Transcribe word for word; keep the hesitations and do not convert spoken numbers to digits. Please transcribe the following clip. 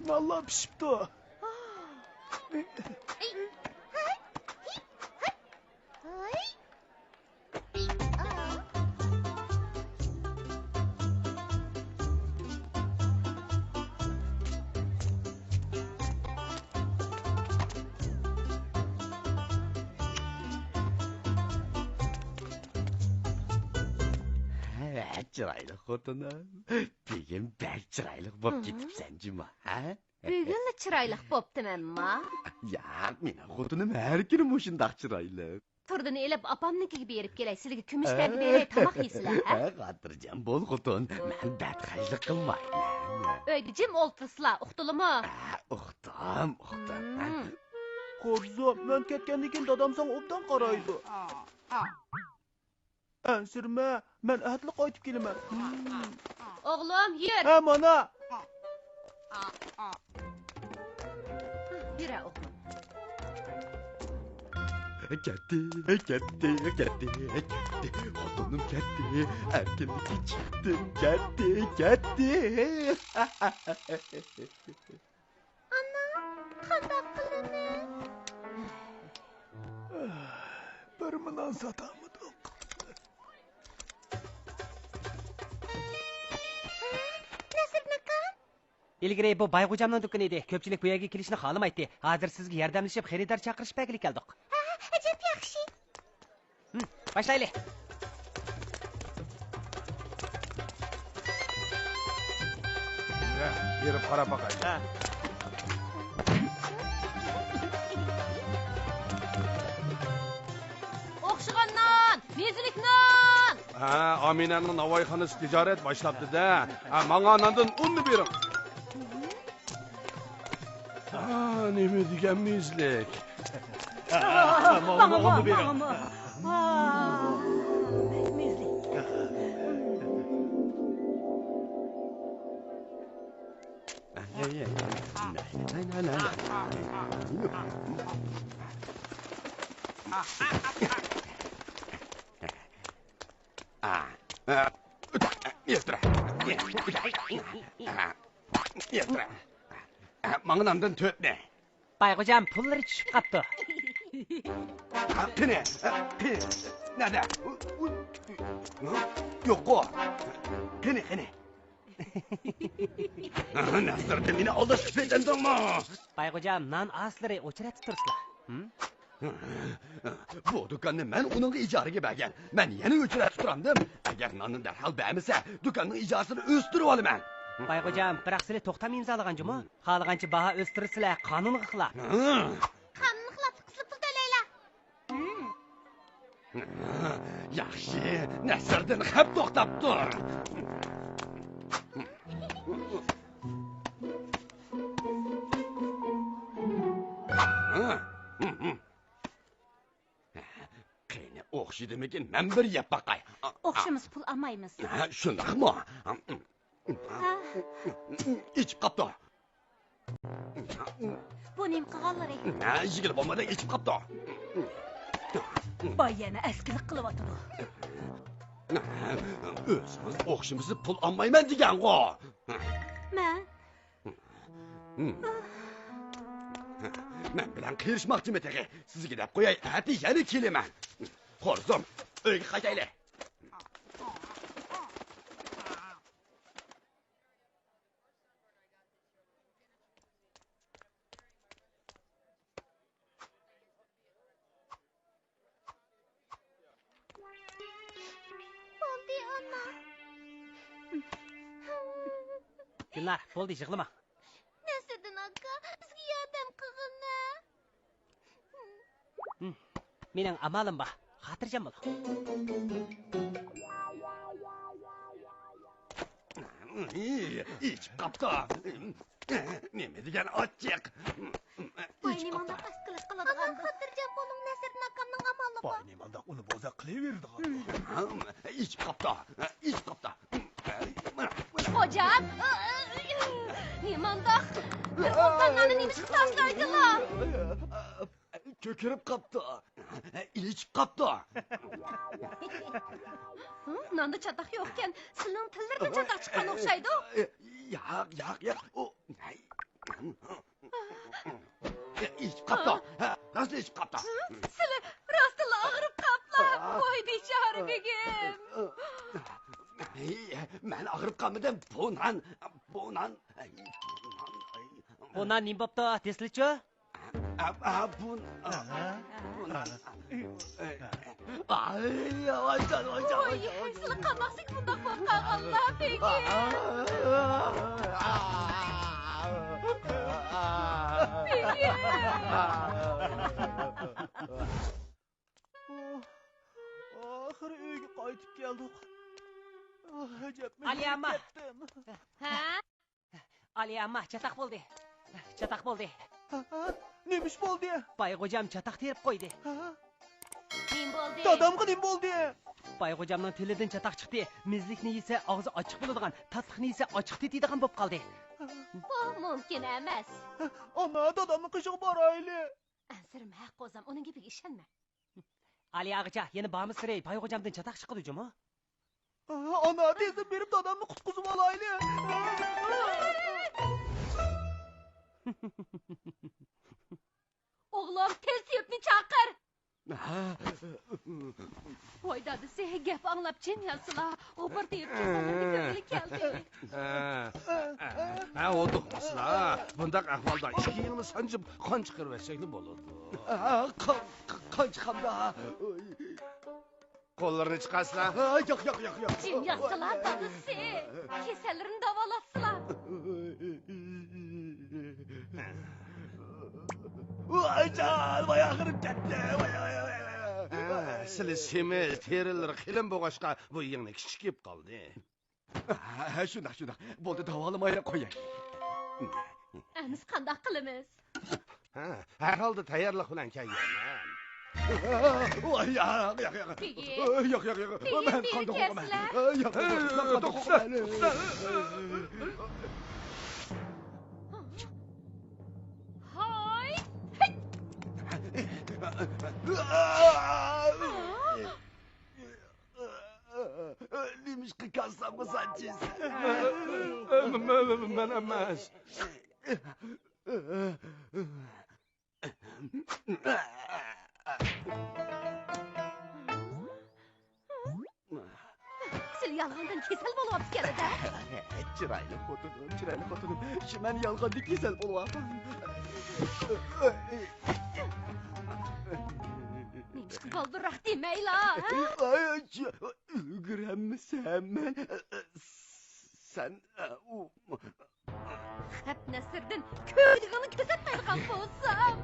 ۋاللا پىشىپتۇ. ھە، چىرايلىق خوتۇنۇم. بۈگۈن بەك چىرايلىق بولۇپ كېتىپسەن جۇمۇ، ھە؟ بۈگۈنلا چىرايلىق بوپتىمەنما؟ ياق، مېنىڭ خوتۇنۇم ھەر كۈنى مۇشۇنداق چىرايلىق. تۇردىنى ئېلىپ، ئاپامنىڭكىگە بېرىپ كېلەي، سىلىگە كۈمۈش تەڭگە بېرەي، تاماق يېسىلە، ھە؟ ھە، خاتىرجەم بول، خوتۇن، مەن بەتخەجلىك قىلمايمەن. ئۆيدە جىم ئولتۇرسىلا، ئۇقتۇلىمۇ؟ ھە، ئۇقتۇم، ئۇقتۇم. خورزۇم، مەن كەتكەندىن كېيىن دادام ساڭا ئوبدان قارايدۇ. ئەنسىرىمە، مەن ئەتىلا قايتىپ كېلىمەن. ئوغلۇم، يۈر. ھە، مانا. يۈرە، ئوغلۇم. كەتتى، كەتتى، كەتتى، كەتتى. خوتۇنۇم كەتتى. ئەركىنلىككە چىقتىم. كەتتى، كەتتى. ئانا، قانداق قىلىمەن؟ بىرمۇ نان ساتالمىدۇق. نەسىردىن ئاكام؟ ئىلگىرى بۇ بايغوجامنىڭ دۇكىنى ئىدى. كۆپچىلىك بۇ يەرگە كېلىشنى خالىمايتتى. ھازىر سىزگە ياردەملىشىپ خېرىدار چاقىرىش بەرگىلى كەلدۇق. ھە، ئەجەب ياخشى. ھىم، باشلايلى. يۈرە، بېرىپ قاراپ باقايلى. ھە. ئوخشىغان نان، مېزىلىك نان. ھە، ئامىنەنىڭ ناۋايخانىسى تىجارەت باشلاپتۇ-دە. ھە، ماڭا ناندىن ئوننى بېرىڭ. ھا، نېمە دېگەن مېزىلىك. ماڭا، ماڭا، ماڭا بېرىڭ. مېزىلىك. ماڭا ناندىن تۆتنى. بايغوجام، پۇللىرى چۈشۈپ قاپتۇ. قېنى، قېنى، نەدە؟ يوققۇ. قېنى، قېنى. نەسىردىن، مېنى ئالداشقا پېتىندىڭمۇ؟ بايغوجام، نان ئاسلىرى ئوچرەتتە تۇرسىلا. ھىم؟ بۇ دۇكاننى مەن ئۇنىڭغا ئىجارىگە بەرگەن. مەن يەنە ئۆچرەتتە تۇرامدىم. ئەگەر ناننى دەرھال بەرمىسە، دۇكاننىڭ ئىجارىسىنى ئۆستۈرۈۋالىمەن. بايغوجام، بىراق سىلى توختام ئىمزالىغان جۇمۇ. خالىغانچە باھا ئۆستۈرىسىلە، قانۇنغا خىلاپ. قانۇنغا خىلاپلىق قىلسىلا پۇل تۆلەيلا. ياخشى، نەسىردىن خەپ توختاپ تۇر. قېنى، ئوخشىدىمىكىن؟ مەن بىر يەپ باقاي. ئوخشىمىسا پۇل ئالمايمىز. ھە، شۇنداقمۇ؟ ھە. ئىچىپ قاپتۇ. بۇ نېمە قىلغانلىرى؟ ھە، يېگىلى بولمىدى، ئىچىپ قاپتۇ. باي يەنە ئەسكىلىك قىلىۋاتىدۇ. ئۆزىڭىز ئوخشىمىسا پۇل ئالمايمەن دېگەنغۇ. مەن مەن بىلەن قېرىشماقچىمۇ تېخى؟ سىزگە دەپ قوياي، ئەتە يەنە كېلىمەن. خورزۇم، ئۆيگە قايتايلى. بولدى، ئانا. گۈلنار، بولدى، يىغلىما. نەسىردىن ئاكا، بىزگە ياردەم قىلغىنە. مېنىڭ ئامالىم بار، خاتىرجەم بول. ئىچىپ قاپتۇ. نېمە دېگەن ئاچچىق! باي نېمانداق ئەسكىلىك قىلىدىغاندۇ؟ خاتىرجەم بولۇڭ، نەسىردىن ئاكامنىڭ ئامالى بار. باي نېمانداق ئۇنى بوزەك قىلىۋېرىدىغاندۇ؟ ئىچىپ قاپتۇ، ئىچىپ قاپتۇ. خوجام! نېمانداق؟ بىر ئوبدان ناننى نېمىشقا تاشلايدىلا؟ كۆكىرىپ قاپتۇ. ئىچىپ قاپتۇ. ھە، ناندا چاتاق يوقكەن، سىلىنىڭ تىللىرىدىن چاتاق چىققان ئوخشايدۇ. ياق، ياق، ياق. ئۇ، ھەي. ئېشىپ قاپتۇ. ھە، راستلا ئېشىپ قاپتۇ. سىلى راستلا ئاغرىپ قاپلا. ۋاي بىچارە بېگىم. مەن ئاغرىپ قالمىدىم. بۇ نان، بۇ نان. بۇ نان نېمە بوپتۇ، دېسىلىچۇ؟ ئا، ئا، بۇ، ئا، بۇ نان. ئاي، ۋايجان، ۋايجان، ۋايجان. سىلى قانداقسىز بۇنداق بولۇپ قالغانلا، بېگىم؟ بېگىم. ئاخىرى ئۆيگە قايتىپ كەلدۇق. ئەجەب ئالىيە ئامما. ھە؟ ئالىيە ئامما، چاتاق بولدى. چاتاق بولدى. ھە؟ نېمە ئىش بولدى؟ باي غوجام چاتاق تېرىپ قويدى. ھە؟ نېمە بولدى؟ دادامغا نېمە بولدى؟ باي غوجامنىڭ تىلىدىن چاتاق چىقتى. مېزىلىكنى يېسە ئاغزى ئاچچىق بولىدىغان، تاتلىقنى يېسە ئاچچىق تېتىيدىغان بولۇپ قالدى. بۇ مۇمكىن ئەمەس. ئانا، دادامنىڭ قېشىغا بارايلى. ئەنسىرىمە، ھەق قوزام، ئۇنىڭ گېپىگە ئىشەنمە. ئالىيە ئاغىچا، يەنە بارمىسىلى، باي غوجامدىن چاتاق چىقىدۇ جۇمۇ. ئانا، تېزدىن بېرىپ دادامنى قۇتقۇزۇۋالايلى. ئوغلۇم، تېز تېۋىپنى چاقىر. ۋاي دادىسى، گەپ ئاڭلاپ جىم ياتسىلا، غوپۇر تېۋىپ كېسەللىرىنى كۆرگىلى كەلدى. ھە، ھە، ھە، ھە، ھە، ھە، ھە، ھە، ھە، ھە، ھە، ھە، ھە، بۇنداق ئەھۋالدا ئىككى يىڭنە سانجىپ قان چىقىرىۋەتسەكلا بولىدۇ. ھە، قان، قان چىقامدا. قوللىرىنى چىقارسىلا. ھە، ياق، ياق، ياق، ياق. جىم ياتسىلا، دادىسى. كېسەللىرىنى داۋالاتسىلا. ۋايجان، ۋاي ئاغرىپ كەتتى. ۋاي، ۋاي، ۋاي، ۋاي، ۋاي. ھە، سىلى سېمىز، تېرىلىرى قېلىن بولغاچقا، بۇ يىڭنە كىچىكىپ قالدى. ھە، شۇنداق، شۇنداق. بولدى، داۋالىمايلا قوياي. ئەمىسە قانداق قىلىمىز؟ ھە، ھەر ھالدا تەييارلىق بىلەن كەلگەنمەن. ۋاي، ياق، ياق، ياق. بېگىم. ياق، ياق، ياق. بېگىم، مەن قانداق بولغان؟ ياق، ياق، ياق، مەن قانداق بولغان؟ ھاي! نېمىشقا كاسامغا سانجىسەن؟ مەن ئەمەس. سىلى يالغاندىن كېسەل بولۇۋاپسىكەن-دە. چىرايلىق خوتۇنۇم، چىرايلىق خوتۇنۇم، شۇ مەن يالغاندىن كېسەل بولۇۋاپمەن. نېمىشقا بالدۇرراق دېمەيلا، ھە؟ ئاي، ئاي، ئۈلگۈرەلمىسەم مەن. سەن، ئۇ، خەپ نەسىردىن كۆرىدىغىنىنى كۆرسەتمەيدىغان بولسام.